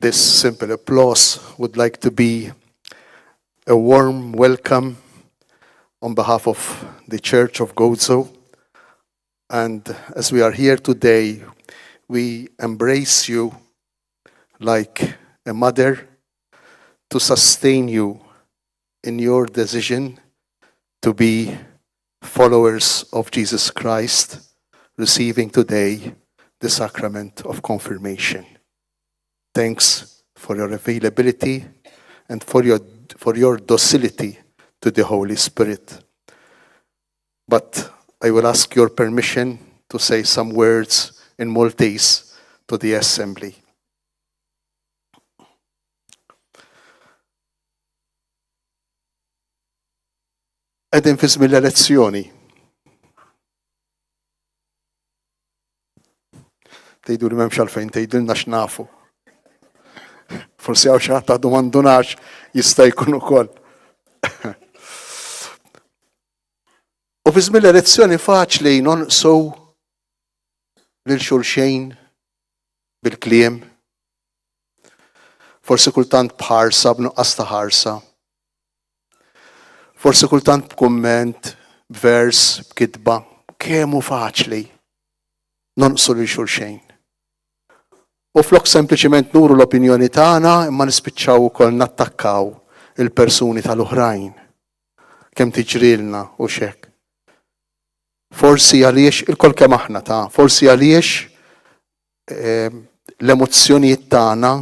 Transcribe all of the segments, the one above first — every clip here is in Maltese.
This simple applause would like to be a warm welcome on behalf of the Church of Gozo. And as we are here today, we embrace you like a mother to sustain you in your decision to be followers of Jesus Christ, receiving today the sacrament of confirmation. Thanks for your availability and for your, for your docility to the Holy Spirit. But I will ask your permission to say some words in Maltese to the assembly. Qegħdin fi żmien l-elezzjoni. Tgħidu li m'hemmx għalfejn tgħidilna x'nafu. Forsi hawn xi ħadd għadu m'għandunax jista' jkun ukoll. U fi żmien l-elezzjoni faċli nonqsu lil xulxejn bil-kliem. Forsi kultant b'ħarsa, b'nuqqas ta' ħarsa. Forsi kultant b'kumment, b'vers, b'kitba, kemm hu faċli nonqsu lil xulxejn. U flok sempliċiment nuru l-opinjoni tagħna imma nispiċċaw ukoll nattakkaw il-persuni tal-oħrajn. Kemm tiġrilna u xek. Forsi għaliex ilkoll kemm aħna ta' forsi għaliex eh, l-emozzjonijiet tagħna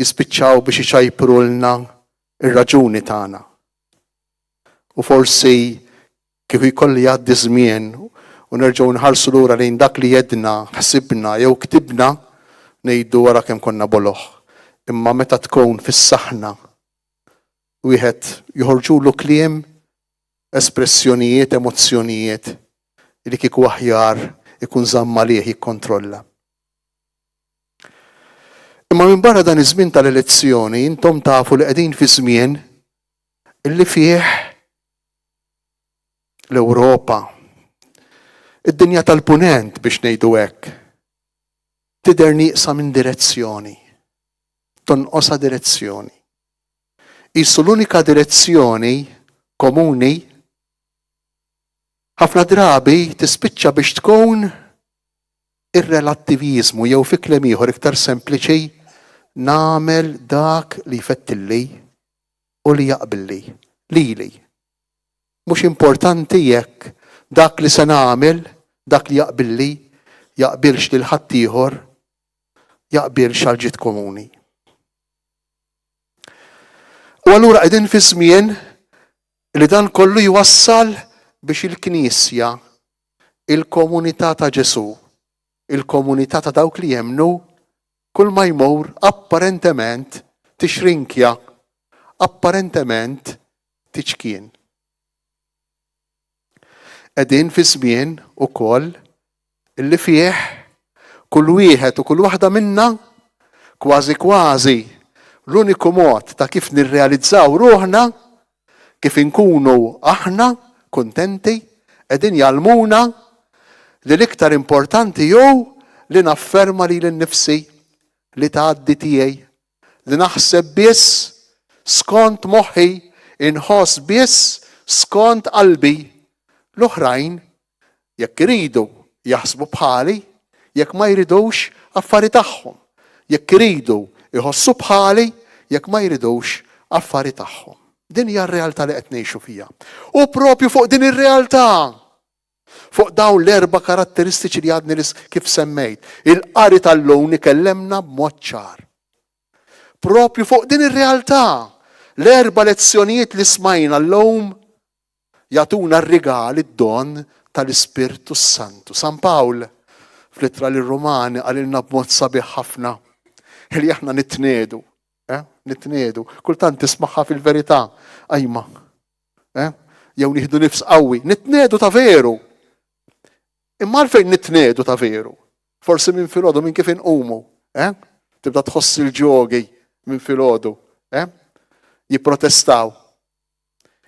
jispiċċaw biex iċajprulna ir-raġuni tagħna. U forsi kieku jkolli jgħaddi żmien u nerġgħu nħarsu lura lejn dak li jedna, ħsibna jew ktibna, ngħidu wara kemm konna boloh. Imma meta tkun fis-saħna, wieħed joħorġulu kliem, espressjonijiet, emozzjonijiet li kieku aħjar ikun żamm għalih jikkontrolla. Imma minbarra dan iż-żmien tal-elezzjoni, intom tafu li qegħdin fi żmien illi fih l-Ewropa, id-dinja tal-punent biex ngħidu hekk, tidher nieqsa minn direzzjoni, tonqosha direzzjoni. Qisu l-unika direzzjoni komuni ħafna drabi tispiċċa biex tkun Ir-relattiviżmu jew fi kliem ieħor iktar sempliċi, nagħmel dak li jfettilli u li jaqbilli, lili. Mhux importanti jekk dak li se nagħmel, dak li jaqbilli, jaqbilx lil ħaddieħor, jaqbilx għall-ġid komuni. U allura qegħdin fi żmien li dan kollu jwassal biex il-Knisja il-komunità ta' Ġesù, il-komunità ta' dawk li jemmnu, kull ma jmur apparentement tixrinkja, apparentement tiċkien. Qegħdin fi żmien ukoll illi fih kull wieħed u kull waħda minna kważi kważi l-uniku mod ta' kif nirrealizzaw ruħna Kif inkunu aħna kuntenti, qegħdin jgħallmuna li l-iktar importanti hu li nafferma lili nnifsi, li tgħaddi tiegħi, li naħseb biss skont moħħi, inħoss biss skont qalbi. L-oħrajn Jekk iridu, jaħsbu bħali, jekk ma jridux, affari tagħhom. Jekk iridu, iħossu bħali, jekk ma jridux, affari tagħhom. Din hija r-realtà li qed ngħixu fiha. U propju fuq din ir-realtà, fuq dawn l-erba' karatteristiċi li għadni kif semmejt, il-qari tal-lum ikellemna b'mod ċar. Propju fuq din ir-realtà, l-erba' lezzjonijiet li smajna llum jagħtuna r-rigal, id-don tal-Ispirtu s-Santu. San Pawl fl-ittra lir-Rumani qalilna b'mod sabiħ ħafna li aħna nitniedu, eh? nitniedu. Kultant tismagħha fil-verità, ajma, eh? jew nieħdu nifs qawwi, nitniedu ta' veru. Imma għalfejn nitniedu ta' veru? Forsi minn filgħodu minn kif inqumu, eh? Tibda tħoss il-ġogi minn filgħodu, eh? Jipprotestaw.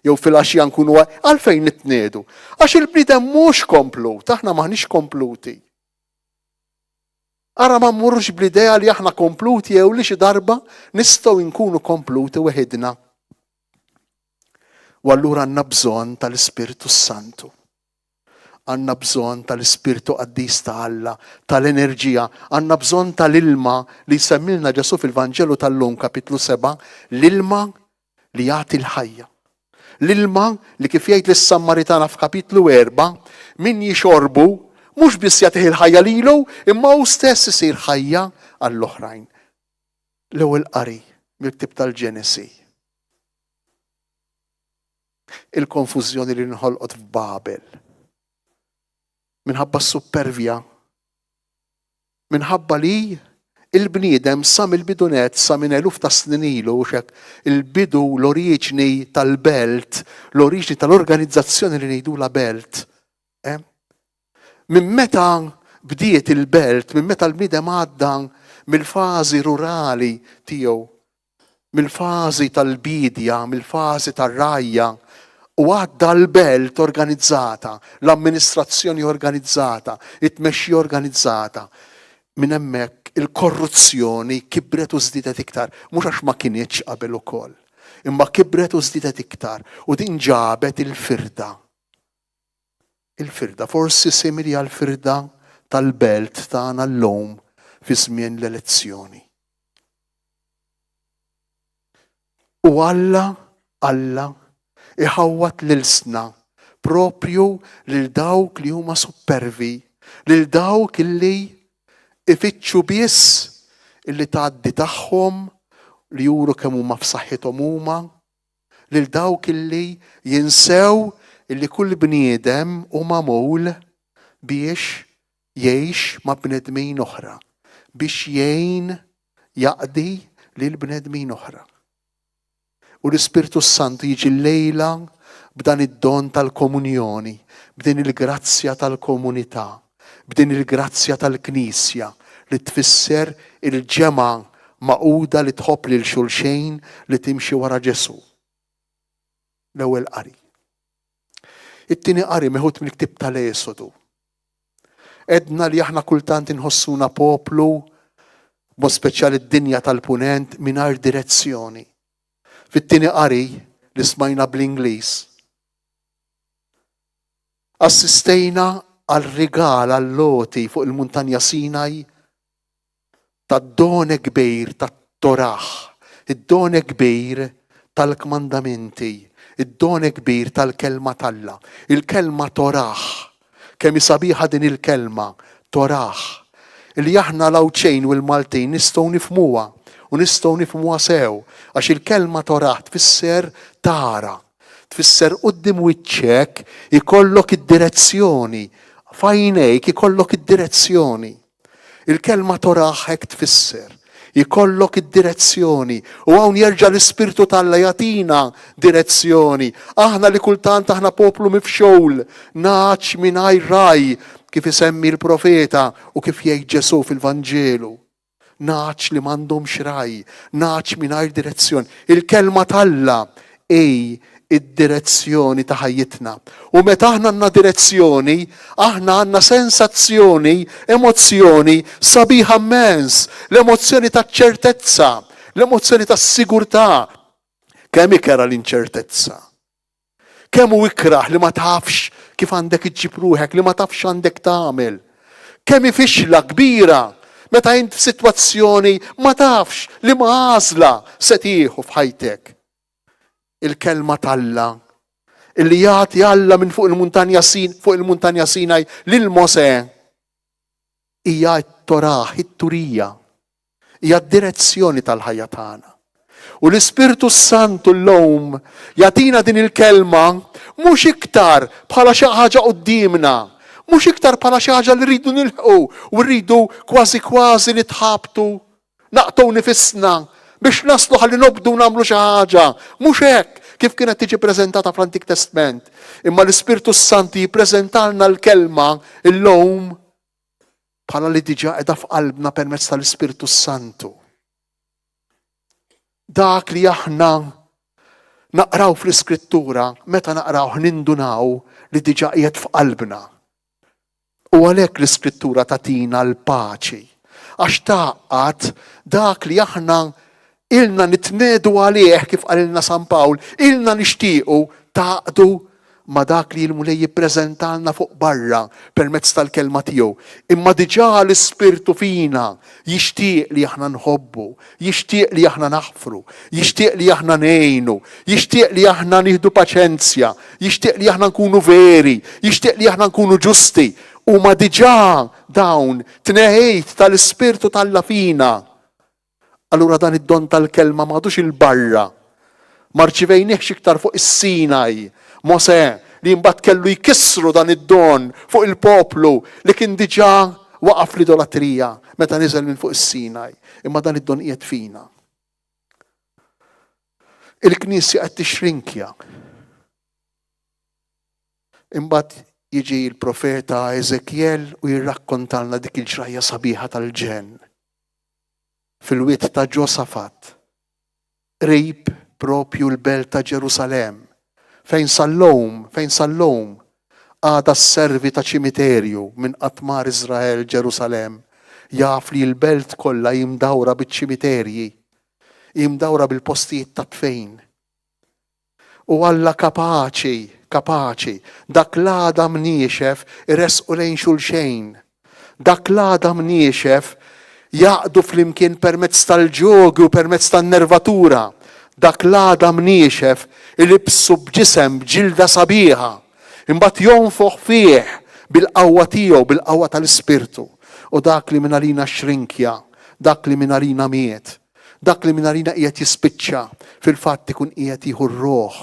Jew filgħaxija nkunu għalfejn nitniedu? Għax il-bniedem mhux komplut, aħna m'aħniex kompluti. Ara ma mmorrux bl-idea li aħna kompluti jew li xi darba nistgħu nkunu kompluti weħidna. U allura għandna bżonn tal-Ispirtu Santu. Għandna bżonn tal-Ispirtu Qaddis ta' Alla, tal-enerġija, għandna bżonn tal-ilma li jsemmilna Ġesù fil-Vanġelu tal-lum kapitlu 7, l-ilma li jagħti l-ħajja. L-ilma li kif jgħid lis-Sammaritana f'kapitlu 4, min jixorbu mhux biss jagħtih il-ħajja lilu, imma hu stess isir ħajja għall-oħrajn. L-ewwel qari mill-ktieb tal-Ġenesi. Il-konfużjoni li nħolqot f'Babel. Minħabba s-suppervja. Minħabba li il-bniedem sa mill-bidunet, sa minn eluf ta' snin ilu, xek, il-bidu, l-oriġni tal-belt, l-oriġni tal-organizzazzjoni li ngħidula belt. Eh? Minn meta bdiet il-belt, minn meta l-bniedem għadda mill-fażi rurali tiegħu mill-fażi tal-biedja, mill-fażi tar-rgħajja, u għadda l-belt organizzata, l-amministrazzjoni organizzata, it-tmexxija organizzata. Minn hemmhekk il-korruzzjoni kibret u żdiedet iktar, mhux għax ma kinitx qabel ukoll, imma kibret u żdiedet iktar u din ġabet il-firda. Il-firda, forsi simili għall-firda tal-belt tagħna llum fi żmien l-elezzjoni. U Alla, Alla, iħawwad l-ilsna proprju lil dawk li huma suppervi, lil dawk illi ifittxu biss illi tgħaddi tagħhom li juru kemm huma f'saħħithom huma, lil dawk illi jinsew illi kull bniedem hu magħmul biex jgħix ma' bnedmin oħra, biex jgħin jaqdi lil bnedmin oħra. U l-Ispirtu s-Santu jiġi llejla b'dan id-don tal-komunjoni, b'din il-grazzja tal-komunità, b'din il-grazzja tal-Knisja li tfisser il-ġemgħa magħquda li tħobb lil xulxejn li timxi wara Ġesù. L-ewwel qari. It-tieni qari meħud mill-ktieb tal-Esodu. Għedna li aħna kultant inħossuna poplu, b'mod speċjali d-dinja tal-punent, mingħajr direzzjoni. Fit-tieni qari li smajna bl-Ingliż, assistejna għal rigal għall-għoti fuq il-muntanja Sinaj tad-don kbir tat-Torah, id-don kbir tal-kmandamenti, id-don kbir tal-kelma t'Alla. Il-kelma Torah, kemm hi sabiħa din il-kelma, Torah, li aħna l-Għawdxejn u l-Maltin nistgħu nifhmuha u nistgħu nifhmuha sew, għax il-kelma Torah tfisser tara, tfisser quddiem wiċċek ikollok id-direzzjoni, f'għajnejk ikollok id-direzzjoni. Il-kelma Torah hekk tfisser. Ikollok id-direzzjoni. U hawn jerġa' l-Ispirtu t'Alla jagħtina direzzjoni. Aħna li kultant aħna poplu mifxul, nagħaġ mingħajr ragħaj, kif isemmi l-profeta u kif jgħid Ġesù fil-Vanġelu. Nagħaġ li m'għandhomx ragħaj, nagħaġ mingħajr direzzjoni. Il-kelma t'Alla hi id-direzzjoni ta' ħajjitna. U meta aħna għandna direzzjoni, aħna għandna sensazzjoni, emozzjoni sabiħa mmens, l-emozzjoni taċ-ċertezza, l-emozzjoni tas-sigurtà. Kemm ikerha l-inċertezza. Kemm hu ikrah li ma tafx kif għandek iġġib ruħek, li ma tafx għandek tagħmel. Kemm hi fixla kbira meta int f'sitwazzjoni ma tafx li ma għażla se tieħu f'ħajtek. Il-kelma t'Alla illi jagħti Alla minn fuq il-muntanja Sin fuq il-muntanja Sinaj lil Mosè hija t-Torah, it-turija, hija d-direzzjoni tal-ħajja tagħna. U l-Ispirtu s-Santu llum jagħtina din il-kelma mhux iktar bħala xi ħaġa quddiemna, mhux iktar bħala xi ħaġa li rridu nilħqu u rridu kważi kważi nitħabtu Naqtgħu nifisna biex naslu ħalli nobdu u nagħmlu xi ħaġa. Mhux hekk kif kienet tiġi preżentata fl-Antik Testment. Imma l-Ispirtu s-Santu jippreżentalna l-kelma llum bħala li diġà qiegħda f'qalbna permezz tal-Ispirtu s-Santu. Dak li aħna naqraw fl-Iskrittura, meta naqrawh nindunaw li diġà qiegħed f'qalbna. U għalhekk l-Iskrittura tagħtina l-paċi. Għax tgħaqqad dak li aħna ilna nitnedu għalih kif qalilna San Pawl, ilna nixtiequ tgħaqqdu ma' dak li l-Mulej jippreżentalna fuq barra permezz tal-Kelma tiegħu. Imma diġà l-Ispirtu fina jixtieq li aħna nħobbu, jixtieq li aħna naħfru, jixtieq li aħna ngħinu, jixtieq li aħna nieħdu paċenzja, jixtieq li aħna nkunu veri, jixtieq li aħna nkunu ġusti. Huma diġà dawn tnehejt tal-Ispirtu t'Alla fina. Allura dan id-don tal-kelma m'għadux 'il barra. Ma rċivejniehx iktar fuq is-Sinaj, Mosè, li mbagħad kellu jkissru dan id-don fuq il-poplu li kien diġà waqa' fl-idolatrija meta niżel minn fuq is-Sinaj. Imma dan id-don qiegħed fina. Il-Knisja qed tixrinkja. Imbagħad jiġi l-profeta Eżekjel u jirrakkontalna dik il-ġrajja sabiħa tal-ġenn. Fil-wied ta' Ġosafat, qrib propju l-belt ta' Ġerusalemm, fejn sal-lum, fejn sal-lum, għadha sservi ta' ċimiterju minn qatt mar Iżrael Ġerusalemm, jaf li l-belt kollha hi mdawra biċ-ċimiterji, hi mdawra bil-postijiet tat-tfejn. U Alla kapaċi, kapaċi, dak l-għadam niexef iressqu lejn xulxejn. Dak l-għadam niexef jgħaqqdu flimkien permezz tal-ġogi u permezz tan-nervatura. Dak l-għadam niexef ilibbsu b'ġisem, b'ġilda sabiħa. Imbagħad jonfoħ fih bil-qawwa tiegħu, bil-qawwa tal-Ispirtu. U dak li mingħalina xrinkja, dak li mingħalina miet, Dak li mingħalina qiegħed jispiċċa, fil-fatt ikun qiegħed jieħu r-ruħ,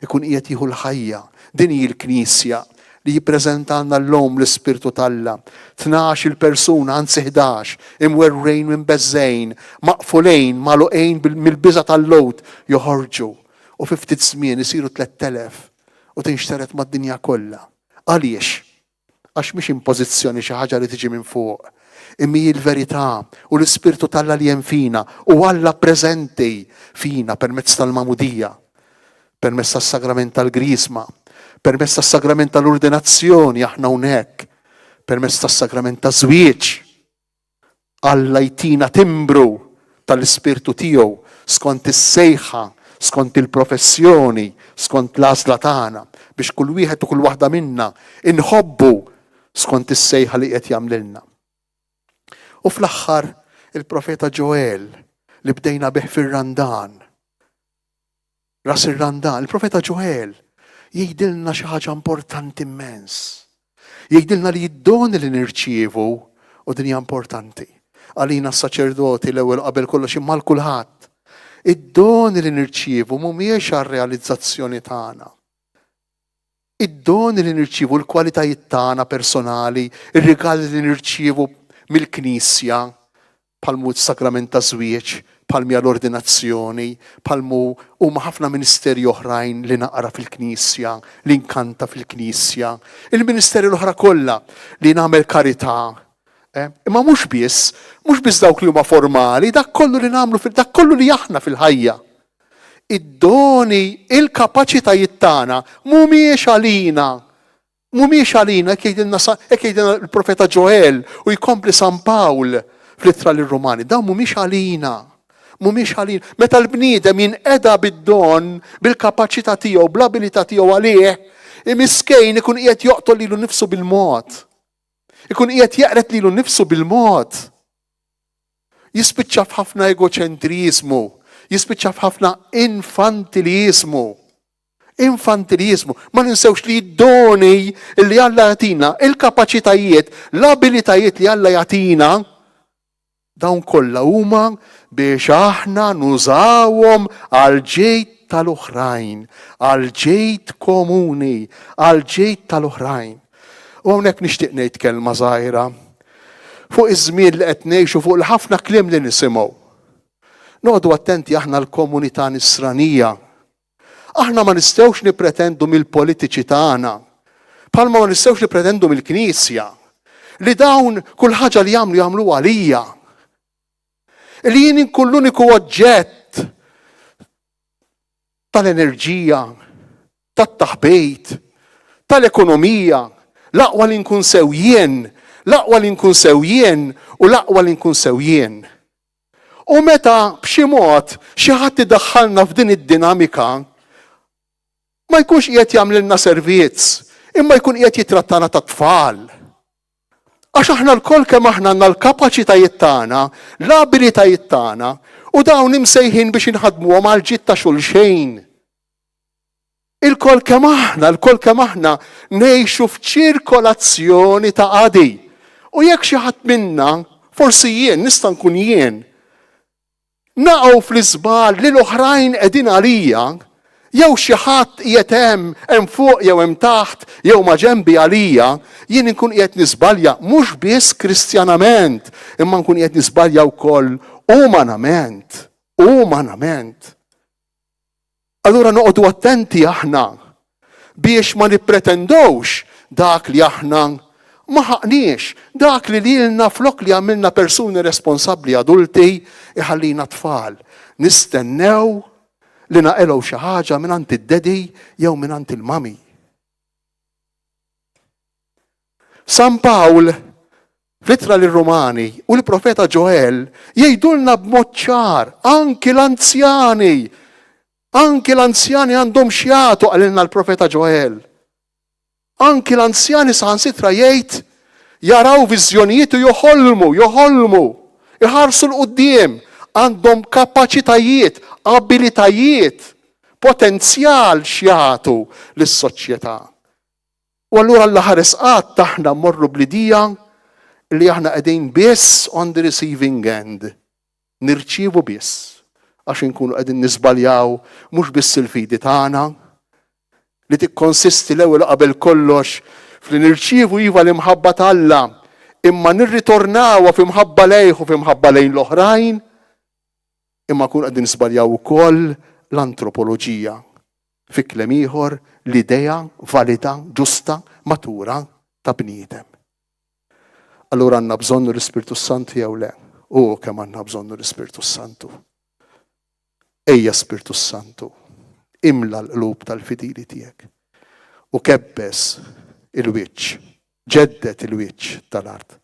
ikun qiegħed jieħu l-ħajja. Din hi l-Knisja li jippreżentalna llum l-Ispirtu t'Alla. Tnax-il persuna, anzi 11, imwerwrejn u imbeżżgħin, maqfulejn, magħluqejn mill-biża' tal-Lhud, joħorġu u fi ftit żmien isiru 3000 u tinxtered mad-dinja kollha. Għaliex? Għax mhix impożizzjoni xi ħaġa li tiġi minn fuq, imma hi l-verità u l-Ispirtu t'Alla li hemm fina u Alla preżenti fina permezz tal-magħmudija, permezz tas-sagrament tal-Griżma, permezz tas-sagrament tal-ordinazzjoni aħna hawnhekk, permezz tas-sagrament taż-żwieġ. Alla jtina timbru tal-Ispirtu tiegħu skont is-sejħa, skont il-professjoni, skont l-għażla tagħna, biex kull wieħed u kull waħda minna inħobbu skont is-sejħa li qiegħed jagħmlilna. U fl-aħħar il-profeta Ġoel li bdejna bih fir-Randan. Ras ir-Randan, il-profeta Ġoel jgħidilna xi ħaġa importanti immens. Jgħidilna li d-doni li nirċievu u din hija importanti. Għalina s-saċerdoti l-ewwel qabel kollox imma għal kulħadd. Id-doni li nirċievu mhumiex għar-realizzazzjoni tagħna. Id-doni li nirċievu, l-kwalitajiet tagħna personali, ir-rigali li nirċievu mill-Knisja, bħal mhu s-sagrament taż-żwieġ, bħal mhi l-ordinazzjoni, bħal mhu huma ħafna ministeri oħrajn li naqra fil-Knisja, li nkanta fil-Knisja, il-ministeri l-oħra kollha li nagħmel karità. Eh? Imma mhux biss, mhux biss dawk li huma formali, dak kollu li nagħmlu, dak kollu li aħna fil-ħajja. Id-doni, il-kapaċitajiet tagħna mhumiex għalina. Mhumiex għalina, hekk jgħidilna hekk jgħidilna l-profeta Ġoel u jkompli San Pawl fl-ittra lir-Rumani. Dawn mhumiex għalina. Mhumiex għalina. Meta l-bniedem jinqeda bid-don, bil-kapaċità tiegħu, bl-abilità tiegħu għalih, imiskejn ikun qiegħed joqtol lilu nnifsu bil-mod. Ikun qiegħed jeqred lilu nnifsu bil-mod. Jispiċċa f'ħafna egoċentriżmu, jispiċċa f'ħafna infantiliżmu. Infantiliżmu. Ma ninsewx li d-doni li Alla jagħtina, il-kapaċitajiet, l-abilitajiet li Alla jagħtina, dawn kollha huma biex aħna nużawhom għal ġid tal-oħrajn, għal ġid komuni, għal ġid tal-oħrajn. U hawnhekk nixtieq ngħid kelma żgħira fuq iż-żmien li qed ngħixu fuq il-ħafna kliem li nisimgħu. Noqogħdu attenti aħna l-komunità nisranija. Aħna ma nistgħux nippretendu mill-politiċi tagħna, bħalma ma nistgħux nippretendu mill-Knisja li dawn kull ħaġa li jagħmlu jagħmlu għalija. Li jien inkun l-uniku oġġett tal-enerġija, tat-taħbit, tal-ekonomija, l-aqwa li nkun sew jien, L-aqwa li nkun sew jien u l-aqwa li nkun sew jien. U meta b'xi mod xi ħadd idaħħalna f'din id-dinamika, ma jkunx qiegħed jagħmlilna servizz, imma jkun qiegħed jitrattana ta' tfal. Għax aħna lkoll kemm aħna għandna l-kapaċitajiet tagħna, l-abilitajiet tagħna, u dawn imsejħin biex inħaddmuhom għal ġid ta' xulxejn. Ilkoll kemm aħna, lkoll kemm aħna ngħixu f'ċirkolazzjoni ta' qadi. U jekk xi ħadd minna, forsi jien, nista' nkun jien, Naqgħu fl-iżball li l-oħrajn qegħdin għalija, jew xi ħadd qiegħed hemm, hemm fuq jew hemm taħt, jew maġenbi għalija, jien inkun qiegħed niżbalja mhux biss Kristjanament, imma nkun qiegħed niżbalja wkoll umanament. Umanament. Allura noqogħdu attenti aħna biex ma nippretendewx dak li aħna ma ħaqniex, dak li lilna flok li għamilna persuni responsabbli adulti iħallina tfal. Nistennew li naqelgħu xi ħaġa mingħand id-daddy jew mingħand il-mummy. San Pawl fl-ittra lir-Rumani u l-profeta Ġoel jgħidulna b'mod ċar anki l-anzjani Anki l-anzjani għandhom x'jagħtu, qalilna l-profeta Ġoel. Anki l-anzjani saħansitra jgħid jaraw viżjonijiet u joħolmu, joħolmu, iħarsu 'l quddiem, għandhom kapaċitajiet, abilitajiet, potenzjal x'jagħtu lis-soċjetà. U allura Alla ħares qatt aħna mmorru bl-idea li aħna qegħdin biss on the receiving end. Nirċievu biss għax inkunu qegħdin niżbaljaw mhux biss il-fidi tagħna, li tikkonsisti l-ewwel u qabel kollox f'li nirċievu iva l-imħabba ta' Alla, imma nirritornawha fi mħabba lejh u fi mħabba lejn l-oħrajn, imma nkunu qegħdin niżbaljaw ukoll l-antropoloġija, fi kliem ieħor l-idea valida, ġusta, matura ta' bniedem. Allura għandna bżonnu l-Ispirtu s-Santu jew le? U kemm għandna bżonnu l-Ispirtu s-Santu. Ejja Spirtu s-Santu, imla l-qlub tal-fidili tiegħek u kebbes il-wiċċ, ġedded il-wiċċ tal-art.